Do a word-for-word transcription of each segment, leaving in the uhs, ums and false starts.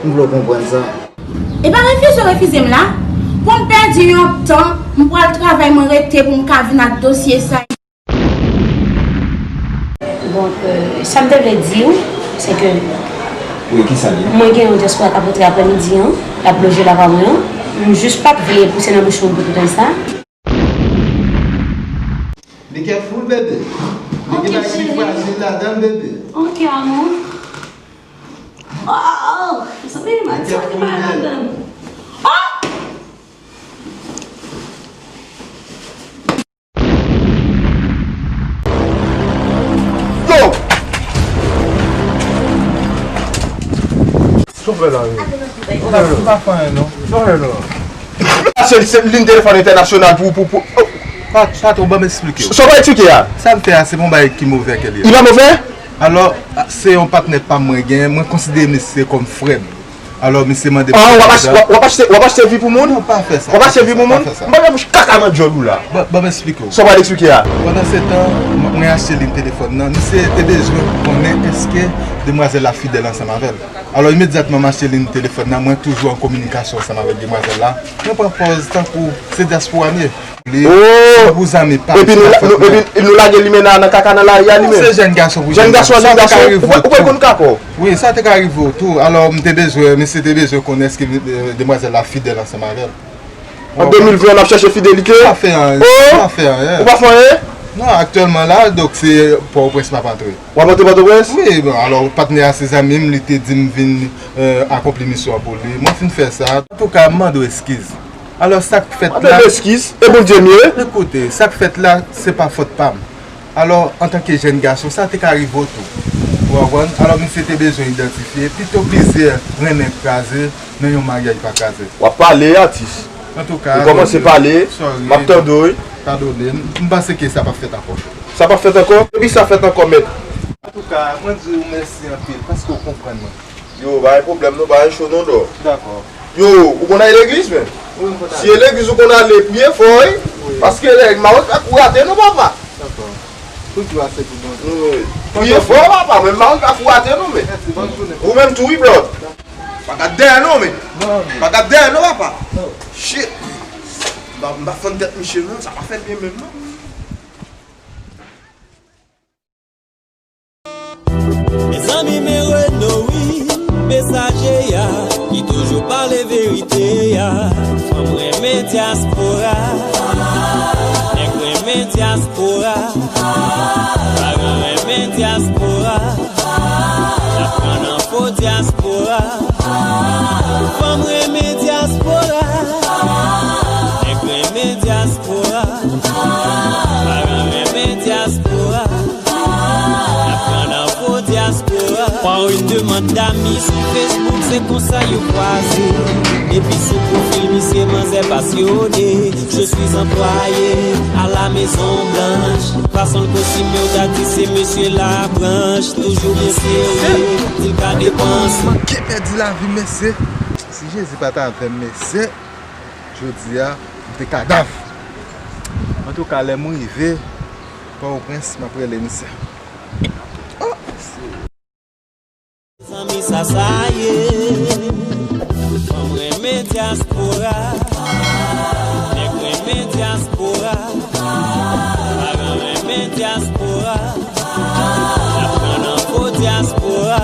M vle w konprann sa. E pa refize w refize m la. Pou m pèdi yon tan, m pral travay, mwen rete pou m ka vin ak dosye sa. Donk, euh, sa m te vle di w, se ke Wi, ki sa l ye? Mwen gen yon dyaspora k ap rantre aprèmidi an, l ap loje lakay mwen an. M jis pa t vle pouse nan bouch moun pou tout tan sa. Be careful, bebe. Li gen bagay ki frajil ladan l, bebe. Ok, amour. Oh, sa vle di m ap di sa ki pa ladan. Oh! Yo! Sa w fè la, yo? Ou pa, ou pa fè anyen, non. Sa w fè la? Se, se liy telefòn entènasyonal pou, pou, pou, oh! Pa, patwon, ban m eksplike w. Sa w pral eksplike a? Sa m fè a, se pa yon bagay ki movè ke l ye. Li pa movè? Alò, se yon patnè pa m mwen gen, mwen konsidere misye kòm frè m. Alò, misye mande m... Ah, w ap achte, w ap, w ap achte, w ap achte vi pou moun? Non, pa fè sa. W ap achte vi pou moun? Pa fè sa. M pa nan bouch kaka nan djòl ou la. Ban, ban m eksplike w. Sa w pral eksplike a? Pandan se tan, mwen, mwen achte liy telefòn nan, misye te bezwen konnen èske demwazèl la fidèl ansanm avè l. Alò, imedyatman m achte liy telefòn nan, mwen toujou an kominikasyon ansanm avèk demwazèl la. Mwen pran pòz tankou se dyaspora m ye. Li, oh! Pou zanmi pa m. Epi nou, nou, epi nou lage limena nan kaka nan lari a li menm. Se jèn gason pou jèn gason. Jèn gason, jèn gason, ou pa, ou pa konn kaka w. Wi, sa te ka rive w tou. Alò, m te bezwen, misye te bezwen konnen èske, euh, demwazèl la fidèl ansanm avè l. An de mil ven, n ap chèche fidelite. Ou pa fè anyen. Oh! Ou pa fè anyen. Ou pa fè anyen? Non, aktyèlman la, donk se Pòtoprens m ap antre. W ap antre Pòtoprens? Wi, bon, alò, patnè a se zanmi m, li te di m vin, euh, akonpli misyon an pou li. Mwen fin fè sa. Antouka, m mande w eskiz. Alò, sa k fèt la... Mande m eskiz, e Bondye m ye. Ekoute, sa k fèt la, se pa fòt pa m. Alò, antanke jèn gason, sa te ka rive w tou. Ou konprann? Alò, misye te bezwen idantifye, pito plizyè renmen kraze, men yon maryaj pa kraze. W ap pale, atis. Antouka, ou kòmanse pale, m ap tande w, wi. Padone m, m panse ke sa p ap fèt ankò. Sa p ap fèt ankò? Depi sa fèt ankò, mèt. Antouka, mwen di w mèsi anpil, paske w konprann mwen. Yo, pa gen pwoblèm non, pa gen cho non, dò. Dakò. Yo, ou konn al legliz, men? Wi, m konn ale. Si e legliz ou konn ale, priye fò, wi. Wi. Paske lè, mawon pa kou rate non, papa. Dakò. Tout glwa se pou Bondye. Wi. Priye fò, papa, men mawon pa kou rate non, men. Mèsi, bòn jounen. Ou menm tou, wi, bròd. Pa gad dèyè non, men. Non, men. Pa gad dèyè non, papa. Non. Shit. M pa, m pa fann tèt misye non, sa pa fè l byen menm non. Mezanmi, men Reno wi, mesaje a, ki toujou pale verite a. Fanm renmen dyaspora, nèg renmen dyaspora, paran renmen dyaspora, n ap pran nan fo dyaspora. Fanm renmen dyaspora, nèg renmen dyaspora, paran renmen dyaspora. Aprann an fo dyaspora. Par une demande d'amis sou Facebook, se konsa yo kwaze. Epi sou pwofil misye, manzè pasyone. Je suis employé à la Maison Blanche. Fason l kostim yo ta di se mesye Labranch. Toujou byen serye, di l ka depanse. Manke pèdi lavi, mesye. Si Jezi pa t avè m, mesye, jodi a, m te kadav. Antouka, lè m rive Pòtoprens, m ap rele misye. Oh, mesye. Zanmi sa sa ye. Fanm renmen dyaspora. Nèg renmen dyaspora. Paran renmen dyaspora. N ap pran nan fo dyaspora.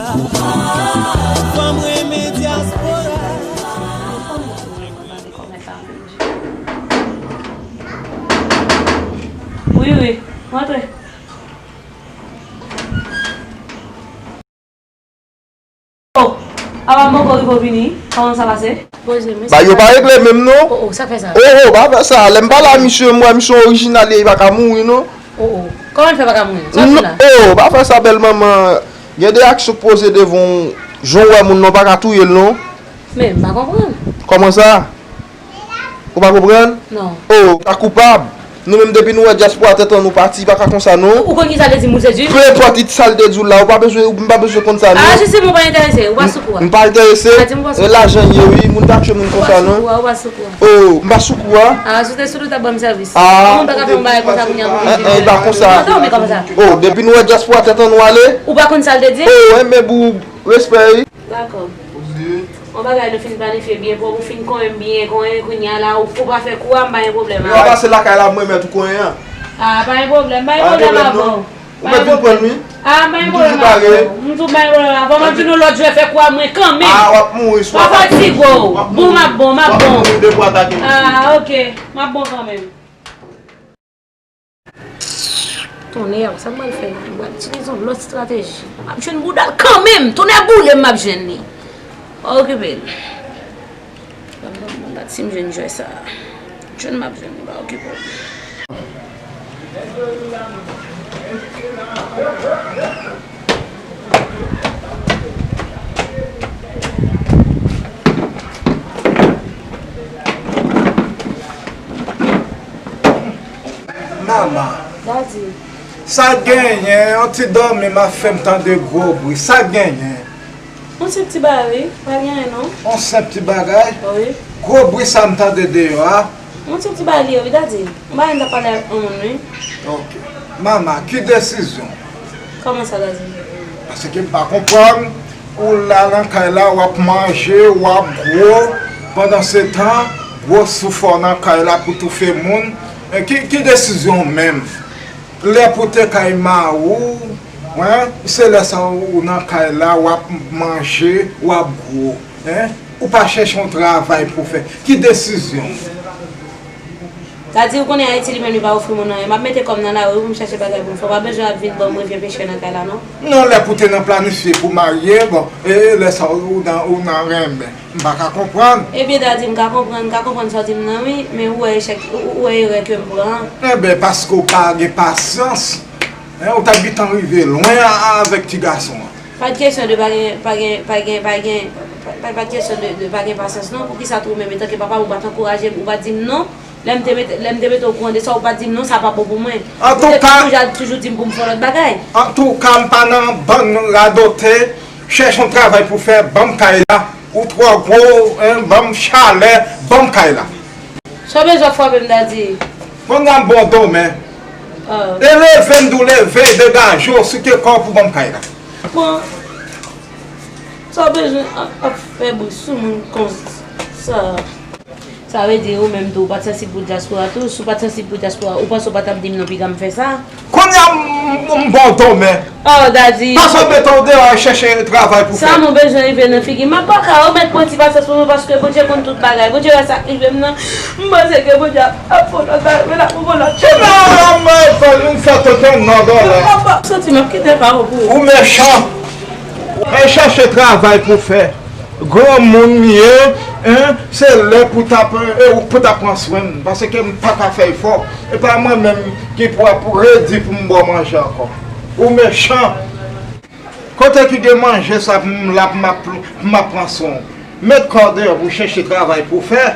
Fanm renmen dyaspora. Wi, wi. Rantre. Oh, apa m poko rive w vini? Kòman sa pase? Poze, men... Bagay yo pa regle menm non. Oh, oh, sa k fè sa? Oh, oh, pa fè sa. Lè m pale a misye, m wè misye orijinal, li pa ka mouri non. Oh, oh. Kòman l fè pa ka mouri? Sa w di la? Oh, pa fè sa, bèl manman. Gen de aksyon k poze devan w, jan w wè moun nan, w pa ka touye l non. Men, m pa konprann. Kòman sa? Ou pa konprann? Non. Oh, ou pa koupab. Nou menm depi nou wè dyaspora tèt an nou pati, pa ka konsa non. Ou konn kisa vle di moun se di? Peu importe sa l te di w la, ou pa bezwen, m pa bezwen konn sa non. Ah, jistis mwen pa enterese, ou pa sou kou a. M pa enterese. Pa di m ou pa sou kou a. E lajan ye wi, moun pa tchwe moun konsa non. Ou pa sou kou a, ou pa sou kou a. Oh, m pa sou kou a. Ah, si w te sou kou, w t ap ban m sèvis. Ah. Yon moun pa ka fè yon bagay konsa kounye a pou vin di. Eh, eh, pa konsa. Tande w, men kòman sa? Oh, depi nou wè dyaspora tèt an nou ale. Ou pa konn sa l te di? Oh, enben pou respè wi. Dakò. Ou di, Yon bagay nou fin planifye byen, pou ou fin konyen m byen konyen, kounye a la, ou, ou pa fè kou a, m pa gen pwoblèm avè w. Lè w pase lakay la, mwen mèt ou konyen an. Ah, pa gen pwoblèm, pa gen pwoblèm avè w. Ou mèt vin pran l, wi. Ah, m pa gen pwoblèm avè w. M toujou pare. M tou pa gen pwoblèm avè w. M ap di nou lòt jwè fè kou a mwen kanmenm. Ah, w ap mouri si w atake m. Bon, m ap bon, m ap bon. W ap mouri depi w atake m. Ah, ok. M ap bon kanmenm. Tonnè, sa m pral fè la? M pral itilize yon lòt estrateji. M ap jwenn bouda l kanmenm. Tonnè boule m, m ap jwenn li. Pa okipe l. Ban m, ban m, ban m gad si m jwenn jwè sa. Jwenn m ap jwenn li, pa okipe w. Mama, Daddy. Sa genyen, yon ti dòmi m ap fè m tande gwo bri. Sa genyen? Yon senp ti bagay, wi. Pa gen anyen, non. Yon senp ti bagay? Wi. Gwo bri sa m tande deyò a? Yon senp ti bagay li ye, wi, Daddy. Yon bagay m t ap pale ak yon moun, wi. Ok. Mama, ki desizyon? Kòman sa, Daddy? Paske m pa konprann. Ou la nan kay la, w ap manje, w ap gwo. Pandan se tan, gwo soufè w nan kay la pou toufe moun. E ki, ki desizyon w menm? Lè pou te kay mari w, wen, se lè sa ou nan kay la, w ap manje, w ap gwo, en. Ou pa chèche yon travay pou fè. Ki desizyon? Sa di, ou konnen Ayiti li menm li pa ofri moun anyen. M ap mete kò m nan lari pou m chèche bagay pou m fè. Ou pa bezwen ap vin ban m revyen pechè nan kay la, non. Non, lè pou te nan planifye pou marye, bon, e lè sa ou nan, ou nan renmen. M pa ka konprann. Ebyen, Daddy, m ka konprann, m ka konprann sa w di m nan, wi, men ou wè echèk, ou, ou wè erè ke m pran an. Enben, paske w pa gen pasyans, en, ou t ap gentan rive lwen a, a, avèk ti gason an. Pa t kesyon de pa gen, pa gen, pa gen, pa gen, pa, pa, pa t kesyon de, de pa gen pasyans, non. Poukisa tou, ou menm, etanke papa m, ou pa t ankouraje m, ou pa t di m non? Lè m te mete, lè m te mete okouran de sa, ou pa t di m non, sa pa bon pou mwen. Poutèt ou toujou, toujou di m pou m fè yon lòt bagay. Antouka, m pa nan bann radote. Chèche yon travay pou fè, ban m kay la. Ou twò gwo, en, ban m chalè, ban m kay la. Sa w bezwen frape m, Daddy? Kounye a m ba w do men. Ah. E leve m di w leve, degaje w, soute kò w pou ban m kay la. Bon. Sa w bezwen ap, ap fè bri sou moun konsa? Sa vle di ou menm tou, ou pa t sansib pou dyaspora tou? Si w pa t sansib pou dyaspora, ou panse w pa t ap di m non piga m fè sa? Kounye a m, m, m ba w do men. Oh, Daddy. Pase w mete w deyò al chèche travay pou fè. Sa m ou bezwen rive nan figi m. M ap pa ka, ou mèt pran ti pasyans pou mwen paske Bondye konn tout bagay. Bondye wè sa k rive m nan. M panse ke Bondye ap, ap fè yon lòt bagay, men l ap fè yon lòt. Kounye a m, m fè tenten nan do la. M ap santi m ap kite pa w pou ou. Ou mechan. Al chèche travay pou fè. Granmoun m ye, en, se lè pou t ap, e, ou pou t ap pran swen m, paske m pa ka fè efò. E pa mwen menm ki pou ap redi pou m ba w manje ankò. Ou mechan. Kote ki gen manje sa pou m la pou m ap, pou m ap pran swen w? Met kò w deyò pou w chèche travay pou w fè.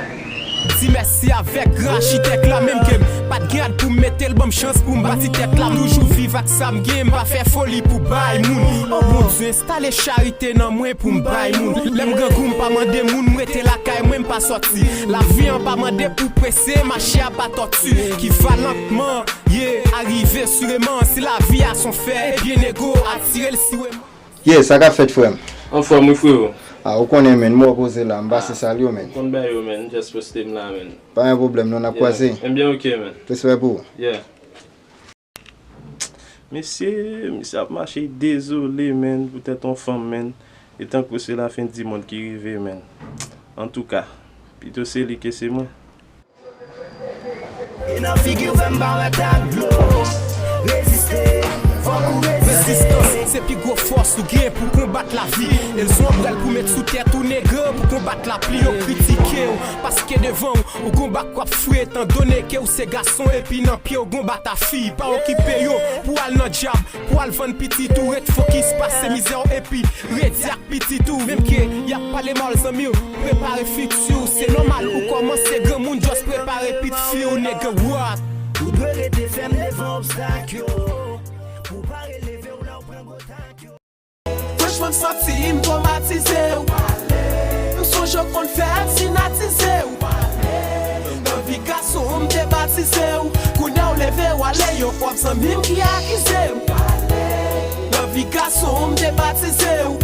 Di mèsi avèk gran achitèk la, menm ke m pa t gen rad pou m mete l, ban m chans pou m bati tèt la. M toujou viv ak sa m gen, m pa fè foli pou bay moun. O Bondye, enstale charite nan mwen pou m bay moun. Lè m grangou, m pa mande moun, m rete lakay mwen, m pa sòti. Lavi an pa mande pou prese, mache a pa tòti. Ki va lantman, ye, arive sireman. Si lavi a s on fè, ebyen nego, atire l sireman. Yeah, sa k ap fèt, frè m? Anfòm, wi, frero. Ah, ou konnen, menn, m wè w poze la, m pase salye w, menn. Ou konn bagay yo, menn, just poste m la, menn. Pa gen pwoblèm, non, n ap kwaze. Ebyen, ok, menn. Respè pou ou. Yeah. Mesye, misye ap mache dezole, menn, poutèt yon fanm, menn. E tankou se lafen di mond ki rive, menn. Antouka, pito se li ke se mwen. E nan figi w fè m parèt ak dlo. Reziste, fòk ou reziste. Rezistans, se pi gwo fòs ou gen pou konbat lavi. E l se yon ombrèl pou met sou tèt ou, nègre, pou konbat lapli. Yo kritike w, paske devan w, ou gon bak w ap fouye, etandone ke w se gason, epi nan pye w gon bata fi. Pa okipe yo, pou al nan djab, pou al vann pitit ou, ret fokis, pase mizè w, epi redi ak pitit ou. Menm ke y ap pale mal zanmi w, prepare fiti w. Se nòmal ou kòmanse granmoun, just prepare pitit fi w, nègre, what? Ou dwe rete fèm devan obstak yo. Pou pa releve w lè w pran gwo tak yo. Franchman, m santi m twomatize w. M sonje w konn fè m sinatize w. Nan vi gason, m te batize w. Kounye a w leve w ale, yon pwòp zanmi m ki akize w. Nan vi gason, m te batize w.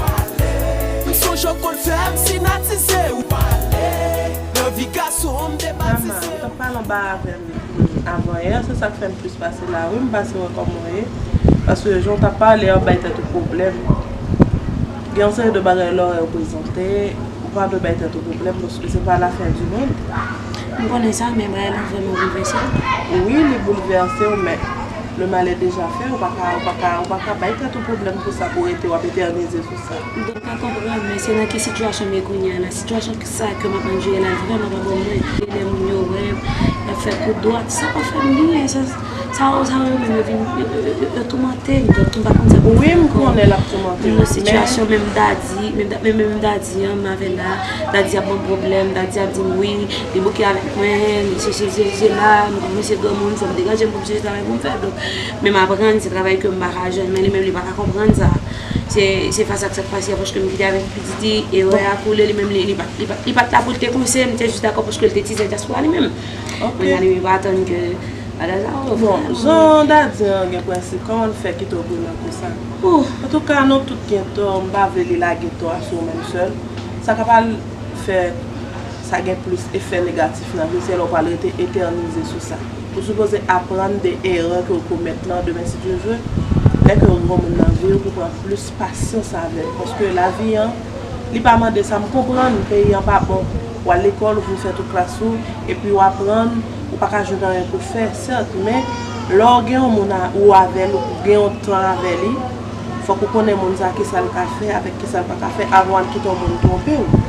M sonje Chokol fè m sinatize ou pale. Nan vi gason m te batize. Mama, ou t ap pale anba avè m avan yè, se sa k fè m plis pase la wi, m pase wè kòman w ye. Paske jan w t ap pale a, w bay tèt ou pwoblèm. Gen yon seri de bagay lè w reprezante, ou pa dwe bay tèt ou pwoblèm, paske se pa la fin du monde. M konnen sa, men bagay la vrèman boulvèse w. Wi, li boulvèse w, men le mal est déjà fait, ou pa ka, ou pa ka, ou pa ka bay tèt ou pwoblèm pou sa, pou rete w ap etènize sou sa. Donk, m ka konprann, men se nan ki sitiyasyon m ye kounye a la. Sitiyasyon sa ke m ap andire la, vrèman pa bon mwen. Lè moun yo wè m, y ap fè kou dwat, sa pa fè m byen, sa, sa yo, sa yo menm yo vin, yo, yo, yo, yo toumante m, donk m pa konn sa pou m fè ankò. Wi, m konnen l ap toumante w, men. Nan sitiyasyon menm Dadi, menm, menm, menm Dadi an, m avè la, Dadi ap ban m pwoblèm, Dadi ap di m wi, li bouke avèk mwen, li chèche, chèche la, m pa konn se granmoun, fò m deganje m pou m chèche travay pou m fè, donk, men m aprann, se travay ke m pa ka jwenn, men li menm li pa ka konprann sa. Se, se fas ak sa k pase a, paske m kite avèk pitit li, erè a koule, li menm, li, li pa, li pa, li pa t la pou l te konseye, m te jis dakò paske l te tizè dyaspora li menm. Ok. Mwen, li pa atann ke bagay sa, oh, bon, frè. Jan Dadi an gen prensip, kòman l fè kite w pran nan kou sa? Oh. Antouka, nou tout gen tò, m pa vle li lage tò a sou ou menm sèl. Sa ka pral fè sa gen plis efè negatif nan vi w, se lè w pral rete etènize sou sa. Ou sipoze aprann de erè ke w komèt lan, demen, si Dye vle, lè ke w gen yon moun nan vi w, pou pran plis pasyans avè l. Paske lavi an, li pa mande sa. M konprann peyi an pa bon. W al lekòl, ou fin fè tout klas ou, epi w aprann, ou pa ka jwenn anyen pou fè, sèt, men lè w gen yon moun a, ou avè l, ou gen yon tan avè li, fòk ou konnen moun sa a, kisa l ka fè, avèk kisa l pa ka fè, avan w al kite yon moun twonpe w.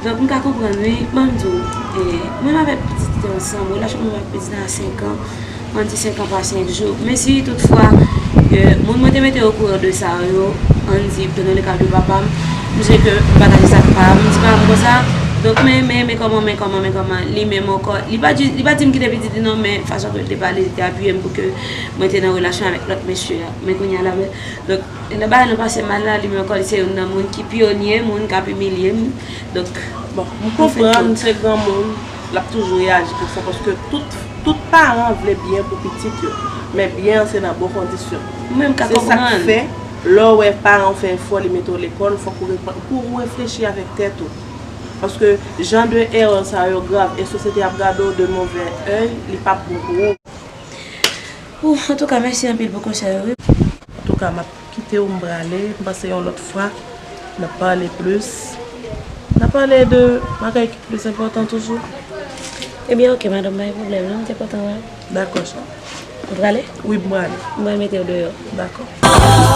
Donk, m ka konprann, wi. Ban m di w, e, mwen avèk pitit li ansanm, relasyon mwen avèk pitit la a senk an, ann di senk an pa senk jou. Men si toutfwa, e, moun mwen te mete okouran de sa yo, ann di, pran le ka de papa m, m di ke m pataje sa ak pa m, m di pa m konsa. Donk, men, men, men kòman, men kòman, men kòman, li menm ankò, li pa di, li pa di m kite pitit li non, men fason ke l te pale, li te apiye m pou ke mwen te nan relasyon avèk lòt mesye a. Men kounye a la, men, donk, lè bagay lan pase mal la, li menm ankò, li se youn nan moun ki pyonye, moun k ap imilye m. Donk, bon, m konprann, se granmoun, l ap toujou reyaji konsa, paske tout, tout paran vle byen pou pitit yo, men byen an se nan bon kondisyon. Mwen menm ka konprann. Se sa k fè, lè w wè paran w fè efò, li mete w lekòl, fòk ou reprann, pou ou reflechi avèk tèt ou. Paske jan de erè sa yo grav, e sosyete ap gade w de move èy, li p ap bon pou ou. Ou, antouka, mèsi anpil pou konsèy ou, wi. Antouka, m ap kite w, m prale. M panse yon lòt fwa, n ap pale plis. N ap pale de bagay ki plis enpòtan toujou. Ebyen, oke, madanm, pa gen pwoblèm, non, m te kontan wè w. Dakò, cheri. Ou prale? Wi, m prale. M pral mete w deyò. Dakò.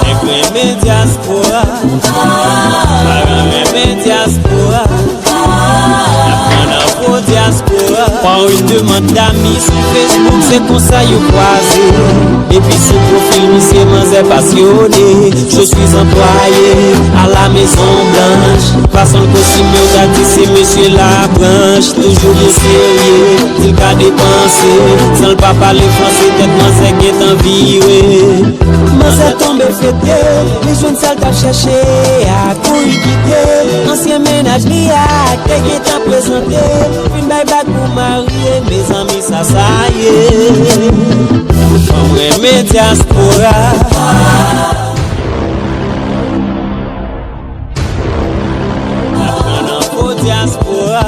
Nèg renmen dyaspora, pa renmen dyaspora. N ap pran nan po dyaspora. Par une demande d'amis sou Facebook, se konsa yo kwaze. Epi sou pwofil misye, manzè pasyone. Je suis employé à la Maison Blanche. Fason l kostime, yo ta di se mesye labranch. Toujou byen serye, di l ka depanse. San l pa pale franse, tèt manzè gentan vire. Manzè tonbe fete, li jwenn sa l t ap chèche a, kouri kite. Ansyen mennaj li a, te gentan prezante. Fin bay bag pou marye, mezanmi, sa sa ye. Fanm renmen dyaspora. N ap pran nan po dyaspora.